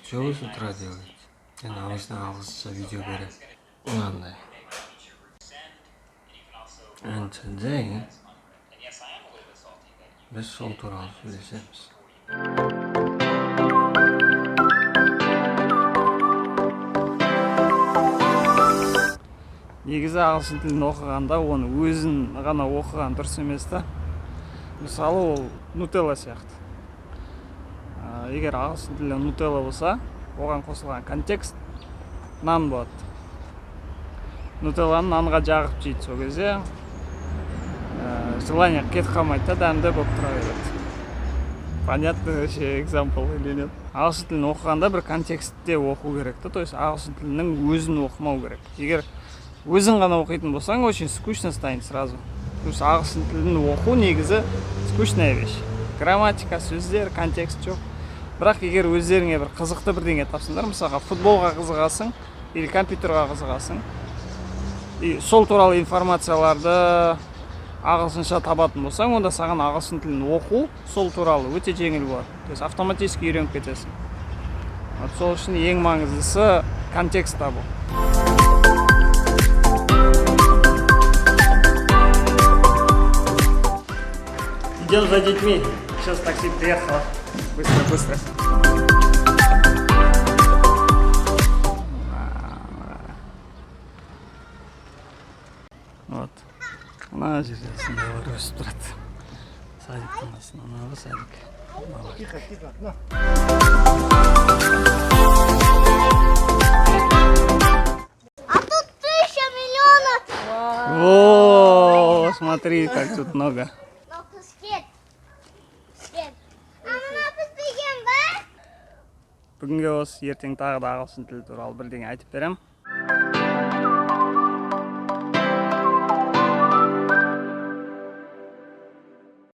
Что вы с утра делаете? Мен обычно ағылшынша видео беремін. Мынандай. And today біз сол туралы сөйлесеміз. Негізі ағылшын тілін оқығанда оны өзін ғана оқыған дұрыс емес та. Мысалы, ол нутелла сияқты. Егер ағылшын тілі нутелла болса, оған қосылған контекст нан болады. Нутелланы нанға жағып жейді, сол кезде желание кетіп қалмайды да, дәмді болып тұра береді. Понятно вообще example или нет? Ағылшын тілін оқығанда бір контекстте оқу керек та, то есть ағылшын тілінің өзін оқымау керек. Егер өзің ғана оқитын болсаң, очень скучно станет сразу. Потому что ағылшын тілін оқу негізі скучная вещь. Грамматика, сөздер, контекст жоқ. Бірақ егер өздеріңе бір қызықты бірдеңе тапсаңдар, мысалға, футболға қызығасың или компьютерға қызығасың, и сол туралы информацияларды ағылшынша табатын болсаң, онда саған ағылшын тілін оқу сол туралы өте жеңіл болады. То есть автоматически үйреніп кетесің. Вот сол үшін ең маңыздысы контекст табу. Идем за детьми. Сейчас такси приехало. Быстро, быстро. Вот. Мына жерде осындайлар өсіп тұрады. Садиктің қасында мына садик. Тихо, тихо, на. А тут 1000 миллионов. О, смотри, как тут много. Но свет. Свет. А мына бізбеген ба? Бүгінге осы, ертең тағы да ағылшын тілі туралы бірдеңе айтып беремін.